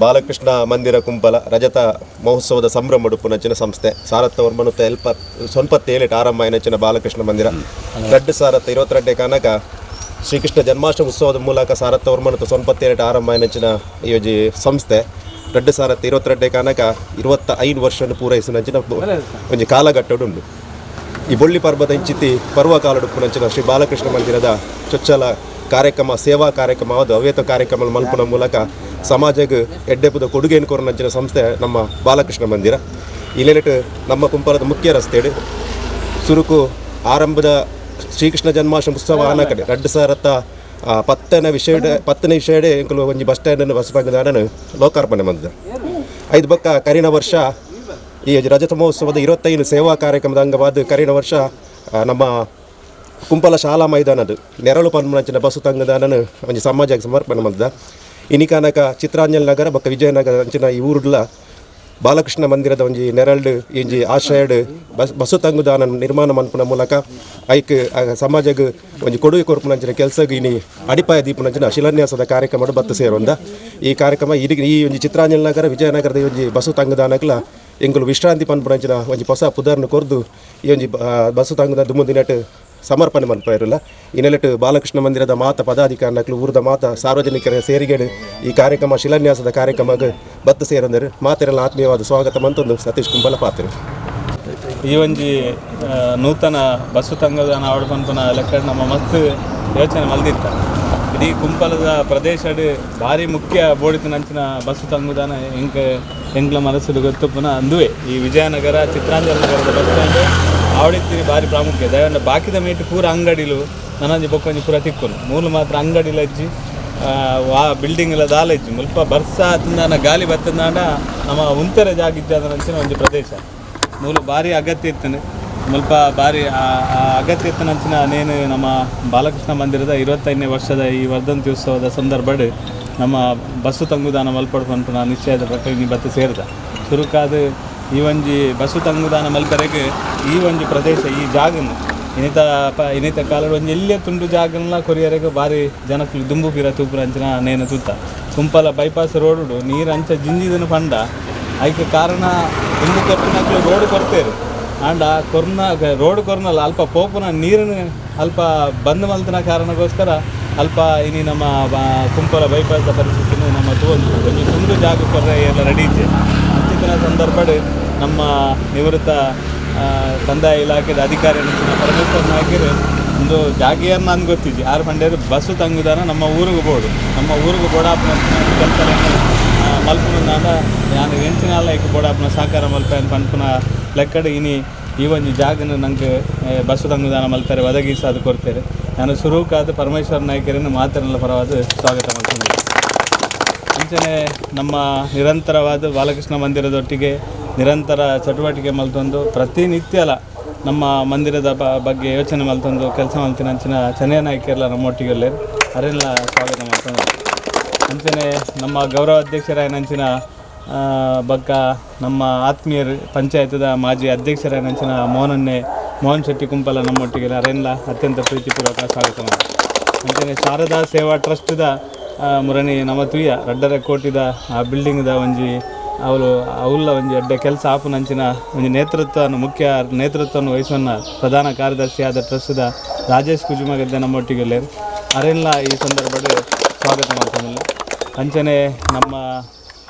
ಬಾಲಕೃಷ್ಣ ಮಂದಿರ ಕುಂಪಲ ರಜತ ಮಹೋತ್ಸವದ ಸಂಭ್ರಮ ಉಡುಪುನಂಚಿನ ಸಂಸ್ಥೆ ಸಾರತ್ತ ವರ್ಮನುತ್ತ ಎಲ್ಪ ಸೊನ್ಪತ್ತೇಳೆಟ್ ಆರಂಭ ಆಯಿನಂಚಿನ ಬಾಲಕೃಷ್ಣ ಮಂದಿರ 2022 ಕನಕ ಶ್ರೀಕೃಷ್ಣ ಜನ್ಮಾಷ್ಟಮಿ ಉತ್ಸವದ ಮೂಲಕ ಸಾರತ್ತ ವರ್ಮನುತ್ತ ಸೊನ್ಪತ್ತೇಳೆಟ್ ಆರಂಭ ಆಯಿನಂಚಿನ ಈ ಒಂಜಿ ಸಂಸ್ಥೆ 2022 ಕನಕ 25 ವರ್ಷವನ್ನು ಪೂರೈಸಿನಂಚಿನ ಒಂಜಿ ಕಾಲಘಟ್ಟಡುಂಡು. ಈ ಬೊಳ್ಳಿ ಪರ್ವದ ಇಂಚಿತಿ ಪರ್ವಕಾಲಡುಪ್ಪುನಂಚಿನ ಶ್ರೀ ಬಾಲಕೃಷ್ಣ ಮಂದಿರದ ಚೊಚ್ಚಲ ಕಾರ್ಯಕ್ರಮ ಸೇವಾ ಕಾರ್ಯಕ್ರಮ ಅದು ಅವೇತ ಕಾರ್ಯಕ್ರಮ ಮಲ್ಪುನ ಮೂಲಕ ಸಮಾಜಕ್ಕೆ ಎಡ್ಡೆಪುದ ಕೊಡುಗೆಯನ್ನು ಕೊರನಂಚಿನ ಸಂಸ್ಥೆ ನಮ್ಮ ಬಾಲಕೃಷ್ಣ ಮಂದಿರ. ಇಲ್ಲೆಲೆಟ್ ನಮ್ಮ ಕುಂಪಲದ ಮುಖ್ಯ ರಸ್ತೆಡು ಸುರುಕು ಆರಂಭದ ಶ್ರೀಕೃಷ್ಣ ಜನ್ಮಾಷ್ಟಮಿ ಉತ್ಸವ ಆನ ಕಡೆ 2010ನೇ 10ನೇ ವಿಷಯಡೆ ಎಂಕುಲು ಒಂಜಿ ಬಸ್ ಸ್ಟ್ಯಾಂಡನ್ನು ಬಸ್ ಬಂಗದಾನನ್ನು ಲೋಕಾರ್ಪಣೆ ಬಂದಿದೆ. ಐದು ಬಕ್ಕ ಕರಿನ ವರ್ಷ ಈ ರಜತ ಮಹೋತ್ಸವದ 25 ಸೇವಾ ಕಾರ್ಯಕ್ರಮದ ಅಂಗವಾದ ಕರಿನ ವರ್ಷ ನಮ್ಮ ಕುಂಪಲ ಶಾಲಾ ಮೈದಾನದು ನೆರಳು ಪನ್ಮಂಚಿನ ಬಸ್ಸು ತಂಗದಾನನು ಒಂಜಿ ಸಮಾಜಕ್ಕೆ ಸಮರ್ಪಣೆ ಮಲ್ದ. ಇನಿಕಾನಕ ಚಿತ್ರಾಂಜಲಿ ನಗರ ಬೊಕ್ಕ ವಿಜಯನಗರ ಅಂಚಿನ ಈ ಊರುಡ್ಲ ಬಾಲಕೃಷ್ಣ ಮಂದಿರದ ಒಂಜಿ ನೆರಳು ಇಂಜಿ ಆಶ್ರಯಡ್ ಬಸ್ಸು ತಂಗುದಾನ ನಿರ್ಮಾಣ ಮನ್ಪುನ ಮೂಲಕ ಐಕ್ ಸಮಾಜಗ್ ಒಂಜಿ ಕೊಡುಗೆ ಕೊರ್ಪುನಂಚಿನ ಕೆಲಸಗ್ ಇನಿ ಅಡಿಪಾಯ ದೀಪುನಂಚಿನ ಶಿಲಾನ್ಯಾಸದ ಕಾರ್ಯಕ್ರಮ ಬತ್ತು ಸೇರೊಂದ. ಈ ಕಾರ್ಯಕ್ರಮ ಈ ಒಂಜಿ ಚಿತ್ರಾಂಜಲಿ ನಗರ ವಿಜಯನಗರದ ಈ ಒಂಜಿ ಬಸ್ಸು ತಂಗುದಾನಕ್ಲ ಎಂಕುಲು ವಿಶ್ರಾಂತಿ ಪನ್ಪುನಂಚಿನ ಒಂಜಿ ಹೊಸ ಪುದರ್ನು ಕೊರ್ದು ಈ ಒಂಜಿ ಬಸ್ಸು ತಂಗುದ ದುಮ್ಮುದಿನಟ್ ಸಮರ್ಪಣೆ ಮನ್ಪುನ ಈ ನೆಲೆಟ್ ಬಾಲಕೃಷ್ಣ ಮಂದಿರದ ಮಾತ ಪದಾಧಿಕಾರಿನಕ್ಲು ಊರದ ಮಾತ ಸಾರ್ವಜನಿಕರ ಸೇರಿಗೆಡು ಈ ಕಾರ್ಯಕ್ರಮ ಶಿಲಾನ್ಯಾಸದ ಕಾರ್ಯಕ್ರಮಕ್ಕೆ ಬತ್ತು ಸೇರಂದರು ಮಾತೆರೆಲ್ಲ ಆತ್ಮೀಯವಾದ ಸ್ವಾಗತ ಮಂತೊಂದು ಸತೀಶ್ ಕುಂಬಲ ಪಾತ್ರೆ. ಈ ಒಂಜಿ ನೂತನ ಬಸ್ಸು ತಂಗದಾನ ಆವಡ್ ಪನ್ಪುನ ಲೆಕ್ಕ ನಮ್ಮ ಮಸ್ತ್ ಯೋಚನೆ ಮಲ್ದಿತ್ತ. ಇಡೀ ಕುಂಪಲದ ಪ್ರದೇಶಡ್ ಭಾರಿ ಮುಖ್ಯ ಬೋಡಿತನಂಚಿನ ಬಸ್ಸು ತಂಗುದಾನ ಎಂಕ್ ಎಂಕ್ಲ ಮನಸ್ಸು ಗೊತ್ತುಪುನ ಅಂದುವೆ ಈ ವಿಜಯನಗರ ಚಿತ್ರಾಂಜಲಿ ನಗರದ ಬಸ್ ಸ್ಟ್ಯಾಂಡ್ ಆವಡಿತ್ತಿರಿ ಭಾರಿ ಪ್ರಾಮುಖ್ಯ. ದಯವಂಡ ಬಾಕಿದ ಮೇಟ್ ಪೂರ ಅಂಗಡಿಲು ನನಂಜಿ ಬೊಕ್ಕೊಂಜಿ ಪೂರ ತಿಕ್ಕುನು ಮೂಲು ಮಾತ್ರ ಅಂಗಡಿಲಜ್ಜಿ ವಾ ಬಿಲ್ಡಿಂಗ್ ಎಲ್ಲ ದಾಲಜ್ಜಿ ಮುಲ್ಪ ಬರ್ಸ ತಿಂದಾನ ಗಾಲಿ ಬತ್ತಂದಾಂಡ ನಮ್ಮ ಉಂತರ ಜಾಗಿದ್ದ ಒಂಜಿ ಪ್ರದೇಶ ಮೂಲು ಭಾರಿ ಅಗತ್ಯ ಇತ್ತನು ಮುಲ್ಪ ಭಾರಿ ಅಗತ್ಯ ಇತ್ತನಂಚಿನ ನೇನು ನಮ್ಮ ಬಾಲಕೃಷ್ಣ ಮಂದಿರದ 25ನೇ ವರ್ಷದ ಈ ವರ್ಧಂತಿ ಉತ್ಸವದ ಸಂದರ್ಭಡ್ ನಮ್ಮ ಬಸ್ಸು ತಂಗುದಾನ ಮಲ್ಪಡ್ ಪನ್ಪುನ ನಿಶ್ಚಯದ ಪ್ರಕಾರ ಈ ಬತ್ತು ಸೇರಿದ ಸುರುಕಾದ ಈ ಒಂಜಿ ಬಸ್ಸು ತಂಗುದಾನ ಮಲ್ಪರೆಗ್ ಈ ಒಂಜಿ ಪ್ರದೇಶ ಈ ಜಾಗನು ಇನ್ನಿತ ಕಾಲಡ್ ಒಂಜಿ ಎಲ್ಲೇ ತುಂಡು ಜಾಗನ್ಲ ಕೊರಿಯರೆಗ್ ಭಾರಿ ಜನಕ್ಕಲು ದುಂಬು ಪಿರ ತೂಪುರ ಅಂಚಿನ ನೇನು ತೂತ. ಕುಂಪಲ ಬೈಪಾಸ್ ರೋಡುಡು ನೀರು ಅಂಚ ಜಿಂಜಿದನು ಪಂಡ ಐಕ್ ಕಾರಣ ದುಂಬು ಕೊರ್ಪಿನಕ್ಲು ರೋಡ್ ಕೊರ್ತೇರು ಆಂಡ ಕೊರ್ನ ರೋಡ್ ಕೊರ್ನಲ್ಲ ಅಲ್ಪ ಪೋಪುನ ನೀರನ್ನು ಅಲ್ಪ ಬಂದ್ ಮಲ್ತಿನ ಕಾರಣಕ್ಕೋಸ್ಕರ ಅಲ್ಪ ಇನಿ ನಮ್ಮ ಕುಂಪಲ ಬೈಪಾಸ್ದ ಪರಿಸ್ಥಿತಿನ ನಮ್ಮ ತೂವೊಂದು ಒಂಜಿ ತುಂಡು ಜಾಗ ಕೊರ್ರೆ ಎಲ್ಲ ರೆಡಿ ಇಜ್ಜೆ. ಅಂಚಿತ್ತಿನ ಸಂದರ್ಭಡ್ ನಮ್ಮ ನಿವೃತ್ತ ಕಂದಾಯ ಇಲಾಖೆದ ಅಧಿಕಾರಿ ಪರಮೇಶ್ವರ್ ನಾಯ್ಕರು ಒಂದು ಜಾಗಿಯನ್ನ ಅಂದ್ ಗೊತ್ತಿಜ್ಜಿ ಆರು ಪಂಡೇರು ಬಸ್ಸು ತಂಗುದಾನ ನಮ್ಮ ಊರಿಗೆ ಬೋಡು ನಮ್ಮ ಊರಿಗೆ ಬೋಡಾಪುನ ಕೆಲಸ ಮಲ್ಪುನಂದಾಂಡ ಯಾನ್ ಎಂಚಿನಾಲ ಐಕ್ ಬೋಡಾಪುನ ಸಹಕಾರ ಮಲ್ಪೆ ಪನ್ಪುನ ಲೆಕ್ಕಡ್ ಇನಿ ಈ ಒಂಜಿ ಜಾಗನ ನಂಗೆ ಬಸ್ಸು ತಂಗುದಾನ ಮಲ್ಪೆರೆ ಒದಗಿಸಾದು ಕೊಡ್ತೇವೆ. ನಾನು ಸುರುಕಾದ ಪರಮೇಶ್ವರ ನಾಯ್ಕರನ್ನು ಮಾತನಾಡಲು ಪರವಾದ ಸ್ವಾಗತ ಮಾಡ್ತೀನಿ. ಅಂಚನೆ ನಮ್ಮ ನಿರಂತರವಾದ ಬಾಲಕೃಷ್ಣ ಮಂದಿರದೊಟ್ಟಿಗೆ ನಿರಂತರ ಚಟುವಟಿಕೆ ಮಲ್ತೊಂದು ಪ್ರತಿನಿತ್ಯಲ ನಮ್ಮ ಮಂದಿರದ ಬಗ್ಗೆ ಯೋಚನೆ ಮಲ್ತೊಂದು ಕೆಲಸ ಮಲ್ತಿನ ಅಂಚಿನ ಚೆನ್ನೈ ನಾಯ್ಕರೆಲ್ಲ ನಮ್ಮೊಟ್ಟಿಗೆ ಅರೆಲ್ಲ ಸ್ವಾಗತ ಮಾಡ್ತೊಂದು. ಅಂಚನೆ ನಮ್ಮ ಗೌರವ ಅಧ್ಯಕ್ಷರಾಯನಂಚಿನ ಬಕ್ಕ ನಮ್ಮ ಆತ್ಮೀಯರು ಪಂಚಾಯತದ ಮಾಜಿ ಅಧ್ಯಕ್ಷರಾಯನಂಚಿನ ಮೋಹನ್ ಶೆಟ್ಟಿ ಕುಂಪಲ ನಮ್ಮೊಟ್ಟಿಗೆ ಅರೆಲ್ಲ ಅತ್ಯಂತ ಪ್ರೀತಿಪೂರ್ವಕ ಸ್ವಾಗತ ಮಾಡ್ತಾರೆ. ಅಂಚನೆ ಶಾರದಾ ಸೇವಾ ಟ್ರಸ್ಟ್ದ ಮುರಣಿ ನಮ್ಮ ತುಯ್ಯ 2.5 ಕೋಟಿದ ಆ ಬಿಲ್ಡಿಂಗ್ದ ಒಂಜಿ ಅವಳು ಅವುಲ್ಲ ಒಂಜಿ ಅಡ್ಡ ಕೆಲಸ ಆಪುನಂಚಿನ ಒಂಜಿ ನೇತೃತ್ವವನ್ನು ಮುಖ್ಯ ನೇತೃತ್ವವನ್ನು ವಹಿಸುವನ್ನ ಪ್ರಧಾನ ಕಾರ್ಯದರ್ಶಿಯಾದ ಟ್ರಸ್ಟ್ದ ರಾಜೇಶ್ ಕುಜುಮಗದ್ದೆ ನಮ್ಮೊಟ್ಟಿಗೆ ಅರೆಲ್ಲ ಈ ಸಂದರ್ಭದಲ್ಲಿ ಸ್ವಾಗತ ಮಾಡ್ಕೊಂಡಿಲ್ಲ. ಅಂಚನೆ ನಮ್ಮ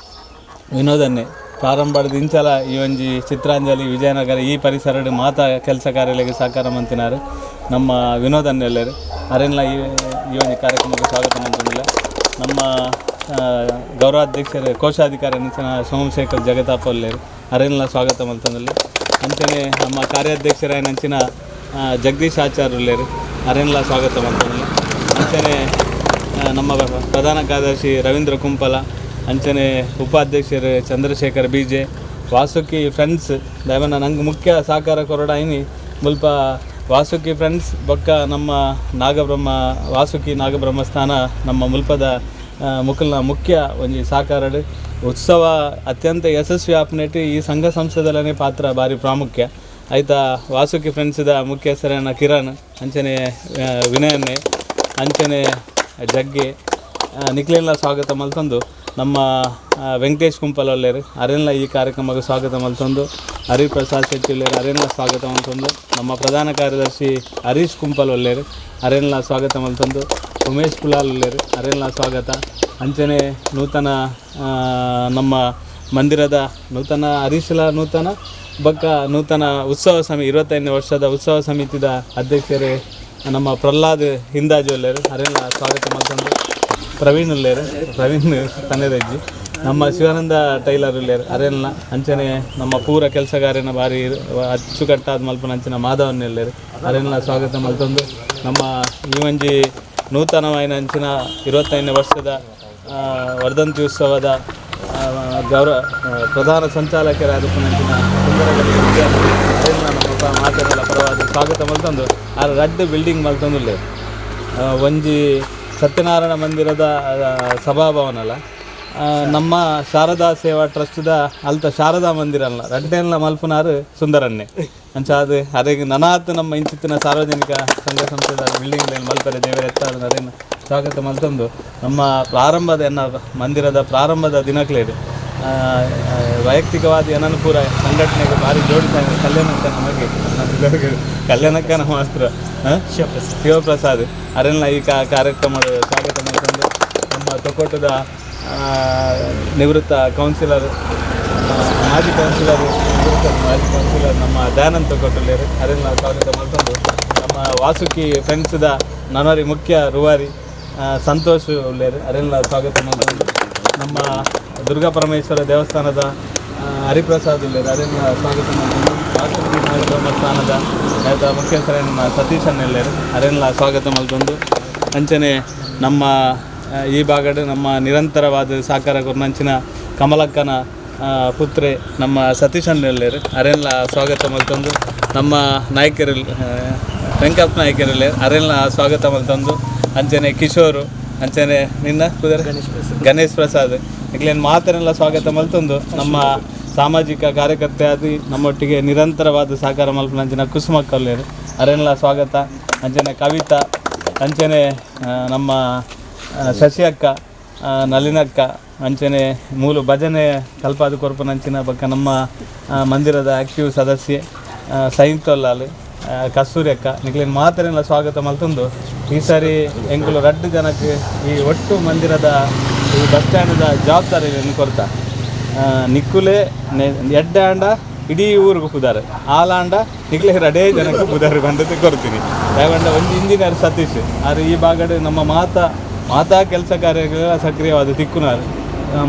ವಿನೋದನ್ನೇ ಪ್ರಾರಂಭದ ಇಂಚಲ ಈ ಒಂಜಿ ಚಿತ್ರಾಂಜಲಿ ವಿಜಯನಗರ ಈ ಪರಿಸರದ ಮಾತಾ ಕೆಲಸ ಕಾರ್ಯಗಳಿಗೆ ಸಹಕಾರ ಮಂತಿನಾರು ನಮ್ಮ ವಿನೋದನ್ನೆಲ್ಲರು ಅರೆಲ್ಲ ಈ ಈ ಒಂಜಿ ಕಾರ್ಯಕ್ರಮಕ್ಕೆ ಸ್ವಾಗತ ಮಾಡ್ಕೊಂಡಿಲ್ಲ. ನಮ್ಮ ಗೌರವಾಧ್ಯಕ್ಷರು ಕೋಶಾಧಿಕಾರಿ ಅಂಚಿನ ಸೋಮಶೇಖರ್ ಜಗತಾಪ್ ಉಲ್ಲೇರು ಅರೆನ್ಲ ಸ್ವಾಗತ ಮಲ್ತೊಂದುಲ್ಲೆ. ಅಂಚನೆ ನಮ್ಮ ಕಾರ್ಯಾಧ್ಯಕ್ಷರಾಯಿನ ಅಂಚಿನ ಜಗದೀಶ್ ಆಚಾರ್ಯ ಉಲ್ಲೇರು ಅರೆನ್ಲ ಸ್ವಾಗತ ಮಲ್ತೊಂದುಲ್ಲೆ. ಅಂಚನೆ ನಮ್ಮ ಪ್ರಧಾನ ಕಾರ್ಯದರ್ಶಿ ರವೀಂದ್ರ ಕುಂಪಲ, ಅಂಚನೆ ಉಪಾಧ್ಯಕ್ಷರು ಚಂದ್ರಶೇಖರ್ ಬಿಜೆ, ವಾಸುಕಿ ಫ್ರೆಂಡ್ಸ್ ದಯವನ್ನ ನಂಗೆ ಮುಖ್ಯ ಸಹಕಾರ ಕೊರಡಾಯಿನಿ ಮುಲ್ಪ ವಾಸುಕಿ ಫ್ರೆಂಡ್ಸ್ ಬೊಕ್ಕ ನಮ್ಮ ನಾಗಬ್ರಹ್ಮ ವಾಸುಕಿ ನಾಗಬ್ರಹ್ಮ ಸ್ಥಾನ ನಮ್ಮ ಮುಲ್ಪದ ಮುಕಲ್ನ ಮುಖ್ಯ ಒಂಜಿ ಸಹಕಾರಡು ಉತ್ಸವ ಅತ್ಯಂತ ಯಶಸ್ವಿ ಆಪನೇಟ್ ಈ ಸಂಘ ಸಂಸ್ಥೆದಲ್ಲೇ ಪಾತ್ರ ಭಾರಿ ಪ್ರಾಮುಖ್ಯ ಆಯ್ತಾ. ವಾಸುಕಿ ಫ್ರೆಂಡ್ಸ್ದ ಮುಖ್ಯಸ್ಥರನ್ನ ಕಿರಣ್, ಅಂಚನೆ ವಿನಯನ್ನೇ, ಅಂಚನೆ ಜಗ್ಗೆ ನಿಕ್ಲೆಲ್ಲ ಸ್ವಾಗತ ಮಲ್ತೊಂದು. ನಮ್ಮ ವೆಂಕಟೇಶ್ ಕುಂಪಲ್ ಒಲ್ಲೇರು ಅರೆನ್ಲ ಈ ಕಾರ್ಯಕ್ರಮಕ್ಕೆ ಸ್ವಾಗತ ಮಲ್ತೊಂದು. ಹರಿಪ್ರಸಾದ್ ಶೆಟ್ಟಿ ಉಲ್ಲೇರು ಅರೆನ್ಲ ಸ್ವಾಗತ ಮಲ್ತೊಂದು. ನಮ್ಮ ಪ್ರಧಾನ ಕಾರ್ಯದರ್ಶಿ ಹರೀಶ್ ಕುಂಪಲ್ ಒಲ್ಲೇರು ಅರೆನ್ಲ ಸ್ವಾಗತ ಮಲ್ತೊಂದು. ಉಮೇಶ್ ಕುಲಾಲ್ ಉಲ್ಲೇರು ಅರೆನ್ಲ ಸ್ವಾಗತ. ಅಂಚನೆ ನೂತನ ನಮ್ಮ ಮಂದಿರದ ನೂತನ ಹರೀಶ್ಲ ನೂತನ ಬೊಕ್ಕ ನೂತನ ಉತ್ಸವ 25ನೇ ವರ್ಷದ ಉತ್ಸವ ಸಮಿತಿದ ಅಧ್ಯಕ್ಷರು ನಮ್ಮ ಪ್ರಹ್ಲಾದ್ ಹಿಂದಾಜು ಉಲ್ಲೇರು ಅರೆನ್ಲ ಸ್ವಾಗತ ಮಲ್ತೊಂದು. ಪ್ರವೀಣ್ ಉಲ್ಲೇರು, ಪ್ರವೀಣ್ ತನೆದಜ್ಜಿ. ನಮ್ಮ ಶಿವಾನಂದ ಟೈಲರ್ ಉಲ್ಲೇರು ಅರೆನ್ಲ. ಅಂಚನೆ ನಮ್ಮ ಪೂರ ಕೆಲಸಗಾರನ ಭಾರಿ ಅಚ್ಚುಕಟ್ಟಾದ ಮಲ್ಪನ ಅಂಚಿನ ಮಾಧವನ್ ಉಲ್ಲೇರು ಅರೆನ್ಲ ಸ್ವಾಗತ ಮಲ್ತೊಂದು. ನಮ್ಮ ಈ ಒಂಜಿ ನೂತನವಾಯಿನ ಅಂಚಿನ 25ನೇ ವರ್ಷದ ವರ್ಧಂತಿ ಉತ್ಸವದ ಗೌರವ ಪ್ರಧಾನ ಸಂಚಾಲಕರಾದ ಅಂಚಿನ ಸುಂದರಗಡಿ ವಿದ್ಯಾರ್ಥಿ ಅರೆನ್ಲ ನಮ್ಮ ಮಾತೆಲ್ಲ ಪರವಾದ ಸ್ವಾಗತ ಮಲ್ತೊಂದು. ಆ ರಡ್ಡ್ ಬಿಲ್ಡಿಂಗ್ ಮಲ್ತೊಂದುಲ್ಲೇರು. ಒಂಜಿ ಸತ್ಯನಾರಾಯಣ ಮಂದಿರದ ಸಭಾಭವನಲ್ಲ, ನಮ್ಮ ಶಾರದಾ ಸೇವಾ ಟ್ರಸ್ಟ್ದ ಅಲ್ತ ಶಾರದಾ ಮಂದಿರ ಅಲ್ಲ, ರಡ್ಡೆಲ್ಲ ಮಲ್ಪುನಾರು ಸುಂದರನ್ನೇ ಅಂಚ ಅದು ಅರೆಗ್ ನನಾತ್ ನಮ್ಮ ಇಂಚಿತ್ತಿನ ಸಾರ್ವಜನಿಕ ಸಂಘ ಸಂಸ್ಥೆದ ಬಿಲ್ಡಿಂಗ್ ಮಲ್ಪರೆ ದೇವರ ಎತ್ತಾದ ಅರೇನ ಸ್ವಾಗತ ಮಲ್ತೊಂದು. ನಮ್ಮ ಪ್ರಾರಂಭದ ಎನ್ನ ಮಂದಿರದ ಪ್ರಾರಂಭದ ದಿನಕ್ಲೇಡು ವೈಯಕ್ತಿಕವಾದ ಏನನ್ನು ಪೂರ ಸಂಘಟನೆಗೆ ಭಾರಿ ಜೋಡಿಸ ಕಲ್ಯಾಣಕ್ಕ ನಮಗೆ ಕಲ್ಯಾಣಕ್ಕನ ಮಾತ್ರ ಶಿವಪ್ರಸಾದ್ ಅರೆಲ್ಲ ಈ ಕಾರ್ಯಕ್ರಮ ಸ್ವಾಗತ ಮಲ್ತೊಂದು. ನಮ್ಮ ತೊಕ್ಕೊಟ್ಟದ ನಿವೃತ್ತ ಕೌನ್ಸಿಲರ್, ಮಾಜಿ ಕೌನ್ಸಿಲರ್, ನಿವೃತ್ತ ಮಾಜಿ ಕೌನ್ಸಿಲರ್ ನಮ್ಮ ದಯಾನಂದ್ ತೊಕ್ಕೊಟ್ಟುಲ್ಲೇರು ಅರೆಲ್ಲ ಸ್ವಾಗತ ಮಲ್ತೊಂದು. ನಮ್ಮ ವಾಸುಕಿ ಫ್ರೆಂಡ್ಸ್ದ ನನವರಿ ಮುಖ್ಯ ರೂವಾರಿ ಸಂತೋಷ್ ಉಲ್ಲೇರು ಅರೆಲ್ಲ ಸ್ವಾಗತ ಮಲ್ತೊಂದು. ನಮ್ಮ ದುರ್ಗಾ ಪರಮೇಶ್ವರ ದೇವಸ್ಥಾನದ ಹರಿಪ್ರಸಾದ್ ಉಲ್ಲೇರು ಅರೆಲ್ಲ ಸ್ವಾಗತ ಮಲ್ತೊಂದು. ವಾಸುಕಿ ದೇವಸ್ಥಾನದ ಆಯ್ತಾ ಮುಖ್ಯಸ್ಥರ ಸತೀಶ್ ಅಣ್ಣೆಲ್ಲೇರು ಅರೆಲ್ಲ ಸ್ವಾಗತ ಮಲ್ತೊಂದು. ಅಂಚನೆ ನಮ್ಮ ಈ ಭಾಗಡ್ ನಮ್ಮ ನಿರಂತರವಾದ ಸಹಕಾರ ಕೊರ್ನಂಚಿನ ಕಮಲಕ್ಕನ ಪುತ್ರೆ ನಮ್ಮ ಸತೀಶ್ ಅಣ್ಣೆಲ್ಲೇರು ಅರೆಲ್ಲ ಸ್ವಾಗತ ಮಲ್ತೊಂದು. ನಮ್ಮ ನಾಯಕರು ವೆಂಕಪ್ಪ ನಾಯಕರಲ್ಲಿ ಅರೆಲ್ಲ ಸ್ವಾಗತ ಮಲ್ತೊಂದು. ಅಂಚನೆ ಕಿಶೋರು, ಅಂಚನೆ ನಿನ್ನ ಕುದರೆ ಗಣೇಶ್ ಪ್ರಸಾದ್ ಇಕ್ಲೇನು ಮಾತನೆಲ್ಲ ಸ್ವಾಗತ ಮಲ್ತೊಂದು. ನಮ್ಮ ಸಾಮಾಜಿಕ ಕಾರ್ಯಕರ್ತೆ ಆದಿ ನಮ್ಮೊಟ್ಟಿಗೆ ನಿರಂತರವಾದ ಸಹಕಾರ ಮಲ್ಪನಂಚಿನ ಕುಸುಮಕ್ಕಲ್ಲೇರು ಅರೆಲ್ಲ ಸ್ವಾಗತ. ಅಂಚನೆ ಕವಿತಾ, ಅಂಚನೆ ನಮ್ಮ ಶಶಿ ಅಕ್ಕ, ನಳಿನಕ್ಕ, ಅಂಚನೆ ಮೂಲು ಭಜನೆ ಕಲ್ಪಾದ ಕೊರ್ಪನಂಚಿನ ಬೊಕ್ಕ ನಮ್ಮ ಮಂದಿರದ ಆಕ್ಟಿವ್ ಸದಸ್ಯೆ ಸೈಂತೊಲ್ಲಾಲ್ ಕಸ್ತೂರಿ ಅಕ್ಕ ನಿಕ್ಲೇನ್ ಮಾತನೆಲ್ಲ ಸ್ವಾಗತ ಮಲ್ತೊಂದು. ಈ ಸಾರಿ ಎಂಕುಲು ರಡ್ಡು ಜನಕ್ಕೆ ಈ ಒಟ್ಟು ಮಂದಿರದ ಈ ಬಸ್ ಸ್ಟ್ಯಾಂಡ್ದ ಜವಾಬ್ದಾರಿಯನ್ನು ಕೊರ್ತ ನಿಕ್ಕುಲೆ ಎಡ್ಡೆ ಆಂಡ ಇಡೀ ಊರಿಗೆ ಪುದಾರ್ ಆಲಾಂಡ ನಿಕ್ಲೆ ರಡೇ ಜನಕ್ಕೆ ಪುದಾರ್ ಬಂದದ್ದು ಕೊರ್ತೀನಿ. ಯಾಕಂಡ ಒಂಜಿ ಇಂಜಿನಿಯರ್ ಸತೀಶ್ ಆರು ಈ ಭಾಗಡ್ ನಮ್ಮ ಮಾತಾ ಮಾತಾ ಕೆಲಸ ಕಾರ್ಯಗಳ ಸಕ್ರಿಯವಾದ ತಿಕ್ಕುನಾರು.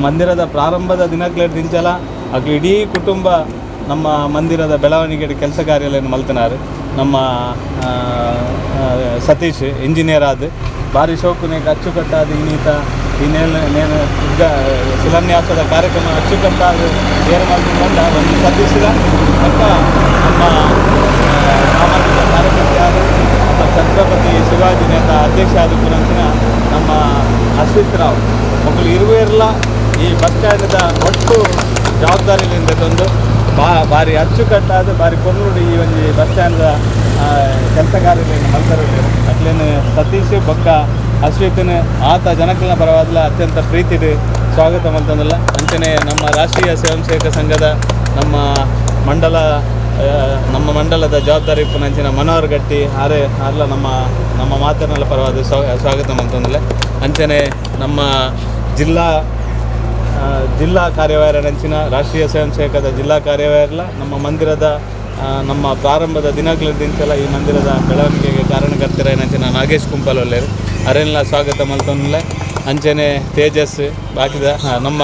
ಮಂದಿರದ ಪ್ರಾರಂಭದ ದಿನಕ್ಲೇಡ್ ದಿಂಚಲ ಅಕ್ಲು ಇಡೀ ಕುಟುಂಬ ನಮ್ಮ ಮಂದಿರದ ಬೆಳವಣಿಗೆ ಕೆಲಸ ಕಾರ್ಯಗಳನ್ನು ಮಲ್ತನಾರು. ನಮ್ಮ ಸತೀಶ್ ಇಂಜಿನಿಯರ್ ಆದ ಭಾರಿ ಶೋಕುನೇಕ್ ಅಚ್ಚುಕಟ್ಟಾದ ಇನ್ನೀತ ಈ ನೇನು ನೇನು ಈಗ ಶಿಲಾನ್ಯಾಸದ ಕಾರ್ಯಕ್ರಮ ಅಚ್ಚುಕಟ್ಟಾದ ಏರು ಮಲ್ತೊಂದು ಒಂದು ಸತೀಶ್ದ ಪಕ್ಕ ನಮ್ಮ ಸಾಮಾಜಿಕ ಕಾರ್ಯಕರ್ತೆ ಆದ ನಮ್ಮ ಛತ್ರಪತಿ ಶಿವಾಜಿ ನೇತ ಅಧ್ಯಕ್ಷ ಆದ ಪುರಂಚಿನ ನಮ್ಮ ಅಶ್ವಿತ್ ರಾವ್ ಮೊಕ್ಕಲು ಇರುವೇರ್ಲ ಈ ಬಸ್ ಸ್ಟ್ಯಾಂಡ್ದ ಒಟ್ಟು ಜವಾಬ್ದಾರಿಯಿಂದ ತಂದು ಭಾರಿ ಅಚ್ಚುಕಟ್ಟಾದ ಭಾರಿ ಪೊರ್ಲುಡು ಈ ಒಂಜಿ ಬಸ್ ಸ್ಟ್ಯಾಂಡ್ದ ಕೆಲಸ ಕಾರ್ಯಗಳನ್ನು ಮಲ್ತರುಲ್ಲೆರ್. ಅಕ್ಲೆನ್ ಸತೀಶ್ ಬೊಕ್ಕ ಅಶ್ವಿತ್ನ ಆತ ಜನಕಲ್ನ ಪರವಾದ್ಲ ಅತ್ಯಂತ ಪ್ರೀತಿಡ್ ಸ್ವಾಗತ ಮಲ್ತೊಂದುಲ್ಲ. ಅಂಚನೆ ನಮ್ಮ ರಾಷ್ಟ್ರೀಯ ಸ್ವಯಂ ಸೇವಕ ಸಂಘದ ನಮ್ಮ ಮಂಡಲ ನಮ್ಮ ಮಂಡಲದ ಜವಾಬ್ದಾರಿ ಇಪ್ಪುನಂಚಿನ ಮನೋಹರ್ ಗಟ್ಟಿ ಆರೆ ಆರ್ಲ ನಮ್ಮ ನಮ್ಮ ಮಾತನೆಲ್ಲ ಪರವಾದ ಸ್ವಾಗತ ಮಲ್ತೊಂದುಲ್ಲೆ. ಅಂಚನೆ ನಮ್ಮ ಜಿಲ್ಲಾ ಜಿಲ್ಲಾ ಕಾರ್ಯವಾಹರಂಚಿನ ರಾಷ್ಟ್ರೀಯ ಸ್ವಯಂ ಸೇವಕದ ಜಿಲ್ಲಾ ಕಾರ್ಯವಾಹರ್ಲ ನಮ್ಮ ಮಂದಿರದ ನಮ್ಮ ಪ್ರಾರಂಭದ ದಿನಗಳಿಂಚಲ ಈ ಮಂದಿರದ ಬೆಳವಣಿಗೆಗೆ ಕಾರಣಕರ್ತರಾಯಿನಂಚಿನ ನಾಗೇಶ್ ಕುಂಪಲ್ ಒಲ್ಲೇರು ಅರೆನ್ಲ ಸ್ವಾಗತ ಮಲ್ತೊಂದುಲ್ಲೆ. ಅಂಚನೆ ತೇಜಸ್ ಬಾಕಿದ ನಮ್ಮ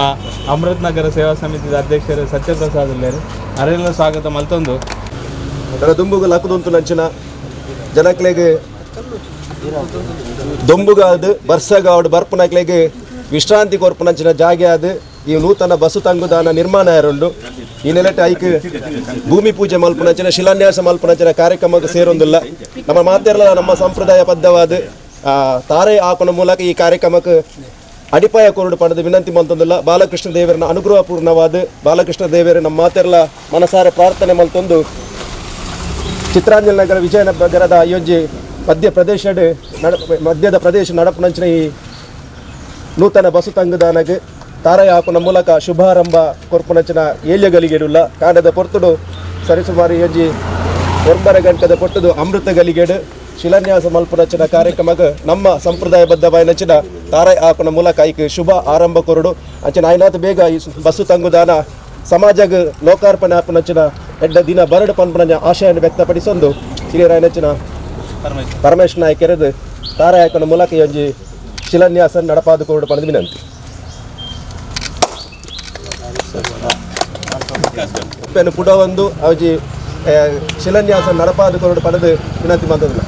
ಅಮೃತ್ ನಗರ ಸೇವಾ ಸಮಿತಿದ ಅಧ್ಯಕ್ಷರು ಸತ್ಯಪ್ರಸಾದ್ ಉಲ್ಲೇರು ಅರೆಲ್ಲ ಸ್ವಾಗತ ಮಲ್ತೊಂದು ದುಂಬುಗು ಲಕ್ಕುದೊಂತು ನಂಚಿನ ಜನಕ್ಲೆಗ್ ದೊಂಬುಗಾದ್ ಬರ್ಸಗಾವಡ್ ಬರ್ಪುನಕ್ಲೆಗ್ ವಿಶ್ರಾಂತಿ ಕೊರ್ಪುನಂಚಿನ ಜಾಗೆ ಆದ್ ಈ ನೂತನ ಬಸ್ಸು ತಂಗುದಾನ ನಿರ್ಮಾಣ ಯಾರುಂಡು. ಈ ನೆಲೆಟ್ ಐಕ್ ಭೂಮಿ ಪೂಜೆ ಮಲ್ಪುನಂಚಿನ ಶಿಲಾನ್ಯಾಸ ಮಲ್ಪುನಂಚಿನ ಕಾರ್ಯಕ್ರಮಕ್ಕೆ ಸೇರೊಂದಿಲ್ಲ. ನಮ್ಮ ಮಾತೆರ್ಲ ನಮ್ಮ ಸಂಪ್ರದಾಯ ಬದ್ಧವಾದ ತಾರೆ ಹಾಕುನ ಮೂಲಕ ಈ ಕಾರ್ಯಕ್ರಮಕ್ಕೆ ಅಡಿಪಾಯ ಕೊರಡು ಪಡೆದು ವಿನಂತಿ ಮಲ್ತೊಂದಿಲ್ಲ. ಬಾಲಕೃಷ್ಣ ದೇವರನ ಅನುಗ್ರಹಪೂರ್ಣವಾದ ಬಾಲಕೃಷ್ಣ ದೇವರು ನಮ್ಮ ಮಾತೆರ್ಲ ಮನಸಾರೆ ಪ್ರಾರ್ಥನೆ ಮಲ್ತೊಂದು ಚಿತ್ರಾಂಜಲಿ ನಗರ ವಿಜಯನಗರದ ಈ ಮಧ್ಯ ಪ್ರದೇಶಡ್ ಮಧ್ಯದ ಪ್ರದೇಶ ನಡಪುನಂಚಿನ ಈ ನೂತನ ಬಸ್ಸು ತಂಗುದಾನಗ್ ತಾರಾಯ ಹಾಕುನ ಮೂಲಕ ಶುಭಾರಂಭ ಕೊರ್ಪುನಂಚಿನ ಏಲ್ಯ ಗಲಿಗೆಡುಲ್ಲ. ಕಾಂಡದ ಪೊರ್ತುಡು ಸರಿಸುಮಾರು ಒಂಜಿ 9 ಗಂಟೆದ ಪೊಟ್ಟುದು ಅಮೃತ ಗಲಿಗೆಡು ಶಿಲಾನ್ಯಾಸ ಮಲ್ಪುನಂಚಿನ ಕಾರ್ಯಕ್ರಮಕ್ಕೆ ನಮ್ಮ ಸಂಪ್ರದಾಯಬದ್ಧವಾಯಿನಂಚಿನ ತಾರಾಯ ಹಾಕುನ ಮೂಲಕ ಐಕ್ ಶುಭ ಆರಂಭ ಕೊರಡು. ಅಂಚಿನ ಆಯ್ನಾತ್ ಬೇಗ ಈ ಬಸ್ಸು ತಂಗುದಾನ ಸಮಾಜಗ್ ಲೋಕಾರ್ಪಣೆ ಆಪುನಂಚಿನ ಎಡ್ಡ ದಿನ ಬರಡು ಪನ್ಪುನಂಚಿನ ಆಶಯನ್ನು ವ್ಯಕ್ತಪಡಿಸೊಂದು ಹಿರಿಯರಾಯನಂಚಿನ ಪರಮೇಶ್ ನಾಯಕರದು ತಾರಾಯ ಹಾಕುನ ಮೂಲಕ ಈ ಒಂಜಿ ಶಿಲಾನ್ಯಾಸ ನಡಪಾದ ಕೊರಡು ಪಡೆದು ವಿನಂತಿ. ಪೆನ್ ಪುಡ ಒಂದು ಅವಜಿ ಶಿಲಾನ್ಯಾಸ ನಡಪಾದ ಕೊರಡು ಪಡೆದು ವಿನಂತಿ ಮಂತದಿಲ್ಲ.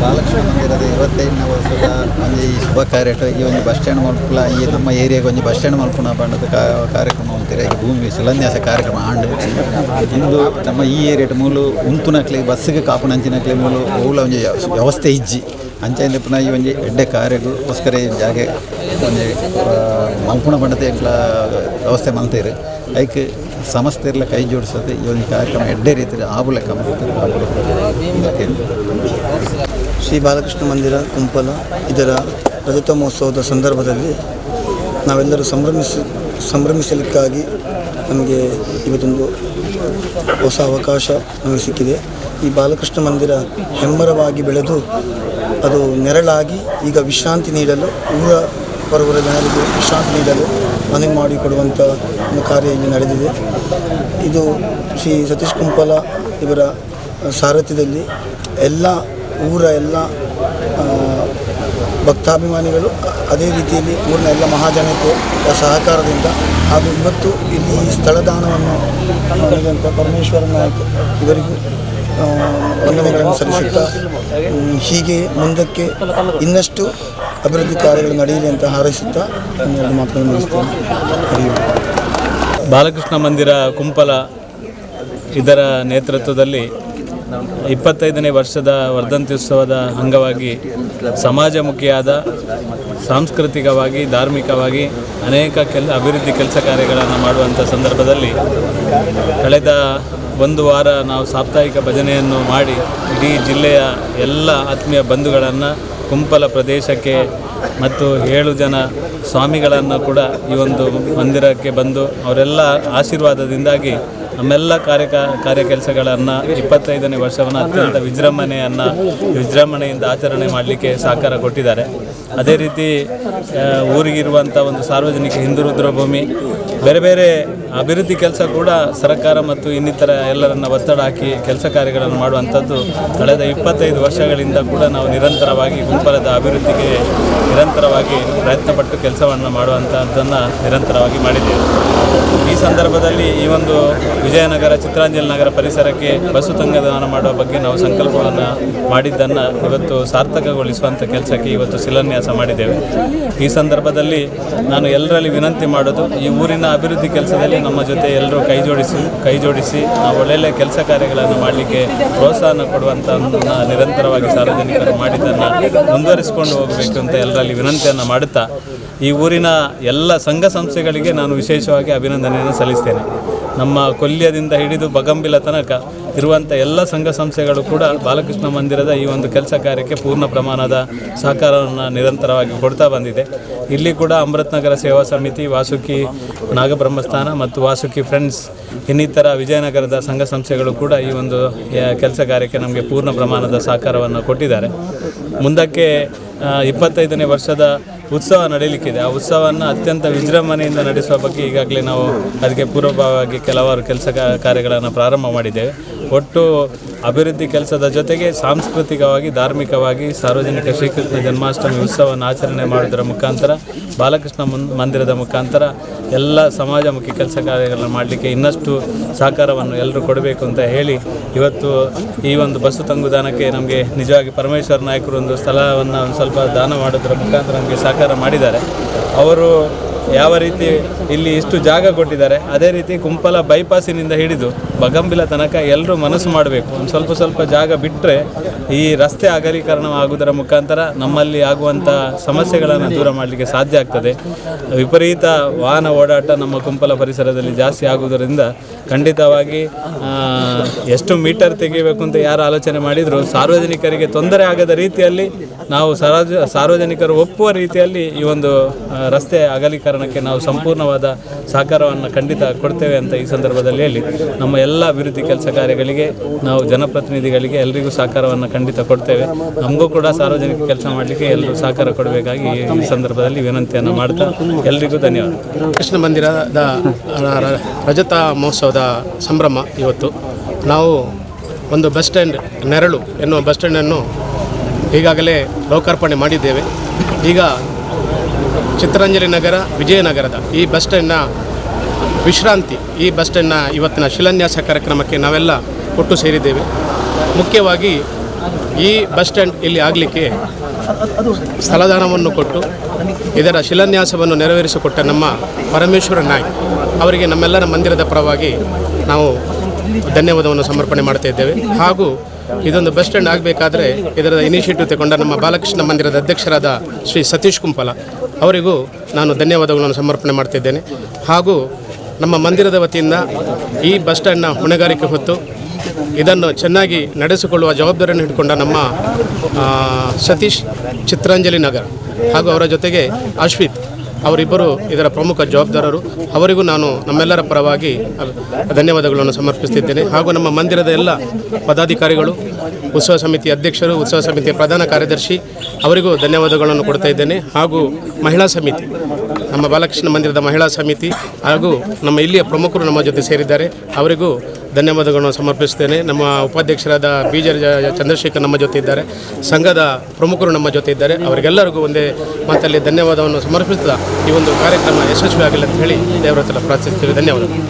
ಬಾಲಕೃಷ್ಣ ಮಂದಿರದ 25ನೇ ವರ್ಷದ ಒಂಜಿ ಶುಭ ಕಾರ್ಯ. ಈ ಒಂದು ಬಸ್ ಸ್ಟ್ಯಾಂಡ್ ಮಲ್ಪುಲ ಈ ನಮ್ಮ ಏರಿಯಾಗೆ ಒಂಜಿ ಬಸ್ ಸ್ಟ್ಯಾಂಡ್ ಮಲ್ಪುನ ಬಣ್ಣದ ಕಾರ್ಯಕ್ರಮ ಅಂತೀರ. ಈ ಭೂಮಿ ಶಿಲಾನ್ಯಾಸ ಕಾರ್ಯಕ್ರಮ ಆಂಡ್ ಇಂದು ನಮ್ಮ ಈ ಏರಿಯಾಟ ಮೂಲು ಉಂತುನಕ್ಲೆ ಬಸ್ಸಿಗೆ ಕಾಪುನಂಚಿನಕ್ಲೆ ಮೂಲು ಓಲ ಒಂಜಿ ವ್ಯವಸ್ಥೆ ಇಜ್ಜಿ. ಅಂಚೆಂದ ಪುನಃ ಈ ಒಂಜಿ ಎಡ್ಡೆ ಕಾರ್ಯಗೋಸ್ಕರ ಈ ಜಾಗೆ ಒಂಜಿ ಮಲ್ಪುನ ಬಣ್ಣದ ಎಂಕ್ಲ ವ್ಯವಸ್ಥೆ ಮಲ್ತೇರು. ಐಕ್ ಸಮಸ್ತೆರ್ಲ ಕೈ ಜೋಡಿಸೋದು ಈ ಒಂದು ಕಾರ್ಯಕ್ರಮ ಎಡ್ಡೆ ರೀತಿಯಲ್ಲಿ ಆಬುಲೆಕ್ಕ. ಶ್ರೀ ಬಾಲಕೃಷ್ಣ ಮಂದಿರ ಕುಂಪಲ ಇದರ ರಜತ ಮಹೋತ್ಸವದ ಸಂದರ್ಭದಲ್ಲಿ ನಾವೆಲ್ಲರೂ ಸಂಭ್ರಮಿಸಲಿಕ್ಕಾಗಿ ನಮಗೆ ಇವತ್ತೊಂದು ಹೊಸ ಅವಕಾಶ ನಮಗೆ ಸಿಕ್ಕಿದೆ. ಈ ಬಾಲಕೃಷ್ಣ ಮಂದಿರ ಹೆಮ್ಮರವಾಗಿ ಬೆಳೆದು ಅದು ನೆರಳಾಗಿ ಈಗ ವಿಶ್ರಾಂತಿ ನೀಡಲು ಊರ ಹೊರಗರ ಜನರಿಗೆ ವಿಶ್ರಾಂತಿ ನೀಡಲು ಮನವಿ ಮಾಡಿಕೊಡುವಂಥ ಒಂದು ಕಾರ್ಯ ಇಲ್ಲಿ ನಡೆದಿದೆ. ಇದು ಶ್ರೀ ಸತೀಶ್ ಕುಂಪಲ ಇವರ ಸಾರಥ್ಯದಲ್ಲಿ ಎಲ್ಲ ಊರ ಎಲ್ಲ ಭಕ್ತಾಭಿಮಾನಿಗಳು ಅದೇ ರೀತಿಯಲ್ಲಿ ಊರಿನ ಎಲ್ಲ ಮಹಾಜನತೆಯ ಸಹಕಾರದಿಂದ ಹಾಗೂ ಇವತ್ತು ಇಲ್ಲಿ ಸ್ಥಳದಾನವನ್ನು ನೀಡಿದಂಥ ಪರಮೇಶ್ವರ ನಾಯಕ್ ಇವರಿಗೂ ವಂದನೆಗಳನ್ನು ಸಲ್ಲಿಸುತ್ತಾ ಹೀಗೆ ಮುಂದಕ್ಕೆ ಇನ್ನಷ್ಟು ಅಭಿವೃದ್ಧಿ ಕಾರ್ಯಗಳು ನಡೆಯಲಿ ಅಂತ ಹಾರೈಸುತ್ತಾ ನನ್ನ ಎರಡು ಮಾತುಗಳನ್ನು ಮುಗಿಸ್ತೇನೆ. ಹರಿ ಓಂ. ಬಾಲಕೃಷ್ಣ ಮಂದಿರ ಕುಂಪಲ ಇದರ ನೇತೃತ್ವದಲ್ಲಿ 25ನೇ ವರ್ಷದ ವರ್ಧಂತ್ಯುತ್ಸವದ ಅಂಗವಾಗಿ ಸಮಾಜಮುಖಿಯಾದ, ಸಾಂಸ್ಕೃತಿಕವಾಗಿ, ಧಾರ್ಮಿಕವಾಗಿ ಅನೇಕ ಅಭಿವೃದ್ಧಿ ಕೆಲಸ ಕಾರ್ಯಗಳನ್ನು ಮಾಡುವಂಥ ಸಂದರ್ಭದಲ್ಲಿ ಕಳೆದ ಒಂದು ವಾರ ನಾವು ಸಾಪ್ತಾಹಿಕ ಭಜನೆಯನ್ನು ಮಾಡಿ ಇಡೀ ಜಿಲ್ಲೆಯ ಎಲ್ಲ ಆತ್ಮೀಯ ಬಂಧುಗಳನ್ನು ಕುಂಪಲ ಪ್ರದೇಶಕ್ಕೆ ಮತ್ತು 7 ಜನ ಸ್ವಾಮಿಗಳನ್ನು ಕೂಡ ಈ ಒಂದು ಮಂದಿರಕ್ಕೆ ಬಂದು ಅವರೆಲ್ಲ ಆಶೀರ್ವಾದದಿಂದಾಗಿ ನಮ್ಮೆಲ್ಲ ಕಾರ್ಯ ಕೆಲಸಗಳನ್ನು 25ನೇ ವರ್ಷವನ್ನು ಅತ್ಯಂತ ವಿಜೃಂಭಣೆಯಿಂದ ಆಚರಣೆ ಮಾಡಲಿಕ್ಕೆ ಸಹಕಾರ ಕೊಟ್ಟಿದ್ದಾರೆ. ಅದೇ ರೀತಿ ಊರಿಗಿರುವಂಥ ಒಂದು ಸಾರ್ವಜನಿಕ ಹಿಂದೂ ರುದ್ರಭೂಮಿ, ಬೇರೆ ಬೇರೆ ಅಭಿವೃದ್ಧಿ ಕೆಲಸ ಕೂಡ ಸರ್ಕಾರ ಮತ್ತು ಇನ್ನಿತರ ಎಲ್ಲರನ್ನ ಒತ್ತಡ ಹಾಕಿ ಕೆಲಸ ಕಾರ್ಯಗಳನ್ನು ಮಾಡುವಂಥದ್ದು ಕಳೆದ 25 ವರ್ಷಗಳಿಂದ ಕೂಡ ನಾವು ನಿರಂತರವಾಗಿ ಗುಂಪಲದ ಅಭಿವೃದ್ಧಿಗೆ ನಿರಂತರವಾಗಿ ಪ್ರಯತ್ನಪಟ್ಟು ಕೆಲಸವನ್ನು ಮಾಡುವಂಥದ್ದನ್ನು ನಿರಂತರವಾಗಿ ಮಾಡಿದ್ದೇವೆ. ಈ ಸಂದರ್ಭದಲ್ಲಿ ಈ ಒಂದು ವಿಜಯನಗರ ಚಿತ್ರಾಂಜಲಿ ನಗರ ಪರಿಸರಕ್ಕೆ ಬಸ್ಸು ತಂಗುದಾಣ ಮಾಡುವ ಬಗ್ಗೆ ನಾವು ಸಂಕಲ್ಪವನ್ನು ಮಾಡಿದ್ದನ್ನು ಇವತ್ತು ಸಾರ್ಥಕಗೊಳಿಸುವಂಥ ಕೆಲಸಕ್ಕೆ ಇವತ್ತು ಶಿಲಾನ್ಯಾಸ ಮಾಡಿದ್ದೇವೆ. ಈ ಸಂದರ್ಭದಲ್ಲಿ ನಾನು ಎಲ್ಲರಲ್ಲಿ ವಿನಂತಿ ಮಾಡೋದು, ಈ ಊರಿನ ಅಭಿವೃದ್ಧಿ ಕೆಲಸದಲ್ಲಿ ನಮ್ಮ ಜೊತೆ ಎಲ್ಲರೂ ಕೈ ಜೋಡಿಸಿ ನಾವು ಒಳ್ಳೊಳ್ಳೆ ಕೆಲಸ ಕಾರ್ಯಗಳನ್ನು ಮಾಡಲಿಕ್ಕೆ ಪ್ರೋತ್ಸಾಹನ ಕೊಡುವಂಥ ನಿರಂತರವಾಗಿ ಸಾರ್ವಜನಿಕರು ಮಾಡಿದ್ದನ್ನು ಮುಂದುವರಿಸಿಕೊಂಡು ಹೋಗಬೇಕು ಅಂತ ಎಲ್ಲರಲ್ಲಿ ವಿನಂತಿಯನ್ನು ಮಾಡುತ್ತಾ, ಈ ಊರಿನ ಎಲ್ಲ ಸಂಘ ಸಂಸ್ಥೆಗಳಿಗೆ ನಾನು ವಿಶೇಷವಾಗಿ ಅಭಿನಂದನೆಯನ್ನು ಸಲ್ಲಿಸ್ತೇನೆ. ನಮ್ಮ ಕೊಲ್ಯದಿಂದ ಹಿಡಿದು ಬಗಂಬಿಲ ತನಕ ಇರುವಂಥ ಎಲ್ಲ ಸಂಘ ಸಂಸ್ಥೆಗಳು ಕೂಡ ಬಾಲಕೃಷ್ಣ ಮಂದಿರದ ಈ ಒಂದು ಕೆಲಸ ಕಾರ್ಯಕ್ಕೆ ಪೂರ್ಣ ಪ್ರಮಾಣದ ಸಹಕಾರವನ್ನು ನಿರಂತರವಾಗಿ ಕೊಡ್ತಾ ಬಂದಿದೆ. ಇಲ್ಲಿ ಕೂಡ ಅಮೃತನಗರ ಸೇವಾ ಸಮಿತಿ, ವಾಸುಕಿ ನಾಗಬ್ರಹ್ಮಸ್ಥಾನ ಮತ್ತು ವಾಸುಕಿ ಫ್ರೆಂಡ್ಸ್, ಇನ್ನಿತರ ವಿಜಯನಗರದ ಸಂಘ ಸಂಸ್ಥೆಗಳು ಕೂಡ ಈ ಒಂದು ಕೆಲಸ ಕಾರ್ಯಕ್ಕೆ ನಮಗೆ ಪೂರ್ಣ ಪ್ರಮಾಣದ ಸಹಕಾರವನ್ನು ಕೊಟ್ಟಿದ್ದಾರೆ. ಮುಂದಕ್ಕೆ 25ನೇ ವರ್ಷದ ಉತ್ಸವ ನಡೆಯಲಿಕ್ಕಿದೆ. ಆ ಉತ್ಸವವನ್ನು ಅತ್ಯಂತ ವಿಜೃಂಭಣೆಯಿಂದ ನಡೆಸುವ ಬಗ್ಗೆ ಈಗಾಗಲೇ ನಾವು ಅದಕ್ಕೆ ಪೂರ್ವಭಾವಿಯಾಗಿ ಕೆಲವಾರು ಕೆಲಸ ಕಾರ್ಯಗಳನ್ನು ಪ್ರಾರಂಭ ಮಾಡಿದ್ದೇವೆ. ಒಟ್ಟು ಅಭಿವೃದ್ಧಿ ಕೆಲಸದ ಜೊತೆಗೆ ಸಾಂಸ್ಕೃತಿಕವಾಗಿ, ಧಾರ್ಮಿಕವಾಗಿ ಸಾರ್ವಜನಿಕ ಶ್ರೀಕೃಷ್ಣ ಜನ್ಮಾಷ್ಟಮಿ ಉತ್ಸವವನ್ನು ಆಚರಣೆ ಮಾಡುವುದರ ಮುಖಾಂತರ, ಬಾಲಕೃಷ್ಣ ಮಂದಿರದ ಮುಖಾಂತರ ಎಲ್ಲ ಸಮಾಜಮುಖಿ ಕೆಲಸ ಕಾರ್ಯಗಳನ್ನು ಮಾಡಲಿಕ್ಕೆ ಇನ್ನಷ್ಟು ಸಹಕಾರವನ್ನು ಎಲ್ಲರೂ ಕೊಡಬೇಕು ಅಂತ ಹೇಳಿ, ಇವತ್ತು ಈ ಒಂದು ಬಸ್ಸು ತಂಗುದಾನಕ್ಕೆ ನಮಗೆ ನಿಜವಾಗಿ ಪರಮೇಶ್ವರ ನಾಯಕರು ಒಂದು ಸ್ಥಳವನ್ನು ಒಂದು ಸ್ವಲ್ಪ ದಾನ ಮಾಡೋದರ ಮುಖಾಂತರ ನಮಗೆ ಸಹಕಾರ ಮಾಡಿದ್ದಾರೆ. ಅವರು ಯಾವ ರೀತಿ ಇಲ್ಲಿ ಇಷ್ಟು ಜಾಗ ಕೊಟ್ಟಿದ್ದಾರೆ, ಅದೇ ರೀತಿ ಕುಂಪಲ ಬೈಪಾಸಿನಿಂದ ಹಿಡಿದು ಬಗಂಬಿಲ ತನಕ ಎಲ್ಲರೂ ಮನಸ್ಸು ಮಾಡಬೇಕು. ಒಂದು ಸ್ವಲ್ಪ ಸ್ವಲ್ಪ ಜಾಗ ಬಿಟ್ಟರೆ ಈ ರಸ್ತೆ ಅಗಲೀಕರಣ ಆಗುವುದರ ಮುಖಾಂತರ ನಮ್ಮಲ್ಲಿ ಆಗುವಂಥ ಸಮಸ್ಯೆಗಳನ್ನು ದೂರ ಮಾಡಲಿಕ್ಕೆ ಸಾಧ್ಯ ಆಗ್ತದೆ. ವಿಪರೀತ ವಾಹನ ಓಡಾಟ ನಮ್ಮ ಕುಂಪಲ ಪರಿಸರದಲ್ಲಿ ಜಾಸ್ತಿ ಆಗುವುದರಿಂದ ಖಂಡಿತವಾಗಿ ಎಷ್ಟು ಮೀಟರ್ ತೆಗಿಬೇಕು ಅಂತ ಯಾರು ಆಲೋಚನೆ ಮಾಡಿದರೂ, ಸಾರ್ವಜನಿಕರಿಗೆ ತೊಂದರೆ ಆಗದ ರೀತಿಯಲ್ಲಿ, ನಾವು ಸಾರ್ವಜನಿಕರು ಒಪ್ಪುವ ರೀತಿಯಲ್ಲಿ ಈ ಒಂದು ರಸ್ತೆ ಅಗಲೀಕರಣಕ್ಕೆ ನಾವು ಸಂಪೂರ್ಣವಾದ ಸಹಕಾರವನ್ನು ಖಂಡಿತ ಕೊಡ್ತೇವೆ ಅಂತ ಈ ಸಂದರ್ಭದಲ್ಲಿ ಹೇಳಿ, ನಮ್ಮ ಎಲ್ಲ ಅಭಿವೃದ್ಧಿ ಕೆಲಸ ಕಾರ್ಯಗಳಿಗೆ ನಾವು ಜನಪ್ರತಿನಿಧಿಗಳಿಗೆ ಎಲ್ರಿಗೂ ಸಹಕಾರವನ್ನು ಖಂಡಿತ ಕೊಡ್ತೇವೆ. ನಮಗೂ ಕೂಡ ಸಾರ್ವಜನಿಕ ಕೆಲಸ ಮಾಡಲಿಕ್ಕೆ ಎಲ್ಲರೂ ಸಹಕಾರ ಕೊಡಬೇಕಾಗಿ ಈ ಸಂದರ್ಭದಲ್ಲಿ ವಿನಂತಿಯನ್ನು ಮಾಡ್ತಾ ಎಲ್ರಿಗೂ ಧನ್ಯವಾದ. ಕೃಷ್ಣ ಮಂದಿರದ ರಜತ ಮಹೋತ್ಸವದ ಸಂಭ್ರಮ. ಇವತ್ತು ನಾವು ಒಂದು ಬಸ್ ಸ್ಟ್ಯಾಂಡ್, ನೆರಳು ಎನ್ನುವ ಬಸ್ ಸ್ಟ್ಯಾಂಡನ್ನು ಈಗಾಗಲೇ ಲೋಕಾರ್ಪಣೆ ಮಾಡಿದ್ದೇವೆ. ಈಗ ಚಿತ್ರಾಂಜಲಿ ನಗರ, ವಿಜಯನಗರದ ಈ ಬಸ್ ಸ್ಟ್ಯಾಂಡ್ನ ವಿಶ್ರಾಂತಿ, ಈ ಬಸ್ ಸ್ಟ್ಯಾಂಡ್ನ ಇವತ್ತಿನ ಶಿಲಾನ್ಯಾಸ ಕಾರ್ಯಕ್ರಮಕ್ಕೆ ನಾವೆಲ್ಲ ಒಟ್ಟು ಸೇರಿದ್ದೇವೆ. ಮುಖ್ಯವಾಗಿ ಈ ಬಸ್ ಸ್ಟ್ಯಾಂಡ್ ಇಲ್ಲಿ ಆಗಲಿಕ್ಕೆ ಸ್ಥಳದಾನವನ್ನು ಕೊಟ್ಟು ಇದರ ಶಿಲಾನ್ಯಾಸವನ್ನು ನೆರವೇರಿಸಿಕೊಟ್ಟ ನಮ್ಮ ಪರಮೇಶ್ವರ ನಾಯ್ಕ್ ಅವರಿಗೆ ನಮ್ಮೆಲ್ಲರ ಮಂದಿರದ ಪರವಾಗಿ ನಾವು ಧನ್ಯವಾದವನ್ನು ಸಮರ್ಪಣೆ ಮಾಡ್ತಾ ಇದ್ದೇವೆ. ಹಾಗೂ ಇದೊಂದು ಬಸ್ ಸ್ಟ್ಯಾಂಡ್ ಆಗಬೇಕಾದ್ರೆ ಇದರ ಇನಿಷಿಯೇಟಿವ್ ತಗೊಂಡ ನಮ್ಮ ಬಾಲಕೃಷ್ಣ ಮಂದಿರದ ಅಧ್ಯಕ್ಷರಾದ ಶ್ರೀ ಸತೀಶ್ ಕುಂಪಲ ಅವರಿಗೂ ನಾನು ಧನ್ಯವಾದಗಳನ್ನು ಸಮರ್ಪಣೆ ಮಾಡ್ತಿದ್ದೇನೆ. ಹಾಗೂ ನಮ್ಮ ಮಂದಿರದ ವತಿಯಿಂದ ಈ ಬಸ್ ಸ್ಟ್ಯಾಂಡ್ನ ಹೊಣೆಗಾರಿಕೆ ಹೊತ್ತು ಇದನ್ನು ಚೆನ್ನಾಗಿ ನಡೆಸಿಕೊಳ್ಳುವ ಜವಾಬ್ದಾರಿಯನ್ನು ಹಿಡ್ಕೊಂಡ ನಮ್ಮ ಸತೀಶ್ ಚಿತ್ರಾಂಜಲಿ ನಗರ್ ಹಾಗೂ ಅವರ ಜೊತೆಗೆ ಅಶ್ವಿತ್ ಅವರಿಬ್ಬರು ಇದರ ಪ್ರಮುಖ ಜವಾಬ್ದಾರರು. ಅವರಿಗೂ ನಾನು ನಮ್ಮೆಲ್ಲರ ಪರವಾಗಿ ಧನ್ಯವಾದಗಳನ್ನು ಸಮರ್ಪಿಸುತ್ತಿದ್ದೇನೆ. ಹಾಗೂ ನಮ್ಮ ಮಂದಿರದ ಎಲ್ಲ ಪದಾಧಿಕಾರಿಗಳು, ಉತ್ಸವ ಸಮಿತಿ ಅಧ್ಯಕ್ಷರು, ಉತ್ಸವ ಸಮಿತಿಯ ಪ್ರಧಾನ ಕಾರ್ಯದರ್ಶಿ ಅವರಿಗೂ ಧನ್ಯವಾದಗಳನ್ನು ಕೊಡ್ತಾ ಇದ್ದೇನೆ. ಹಾಗೂ ಮಹಿಳಾ ಸಮಿತಿ, ನಮ್ಮ ಬಾಲಕೃಷ್ಣ ಮಂದಿರದ ಮಹಿಳಾ ಸಮಿತಿ ಹಾಗೂ ನಮ್ಮ ಇಲ್ಲಿಯ ಪ್ರಮುಖರು ನಮ್ಮ ಜೊತೆ ಸೇರಿದ್ದಾರೆ. ಅವರಿಗೂ ಧನ್ಯವಾದಗಳನ್ನು ಸಮರ್ಪಿಸುತ್ತೇನೆ. ನಮ್ಮ ಉಪಾಧ್ಯಕ್ಷರಾದ ಬಿ ಜೆ ಚಂದ್ರಶೇಖರ್ ನಮ್ಮ ಜೊತೆ ಇದ್ದಾರೆ. ಸಂಘದ ಪ್ರಮುಖರು ನಮ್ಮ ಜೊತೆ ಇದ್ದಾರೆ. ಅವರಿಗೆಲ್ಲರಿಗೂ ಒಂದೇ ಮಾತಲ್ಲಿ ಧನ್ಯವಾದವನ್ನು ಸಮರ್ಪಿಸುತ್ತಾ ಈ ಒಂದು ಕಾರ್ಯಕ್ರಮ ಯಶಸ್ವಿ ಆಗಲಿ ಅಂತ ಹೇಳಿ ದೇವರ ಹತ್ರ ಪ್ರಾರ್ಥಿಸ್ತೀವಿ. ಧನ್ಯವಾದಗಳು.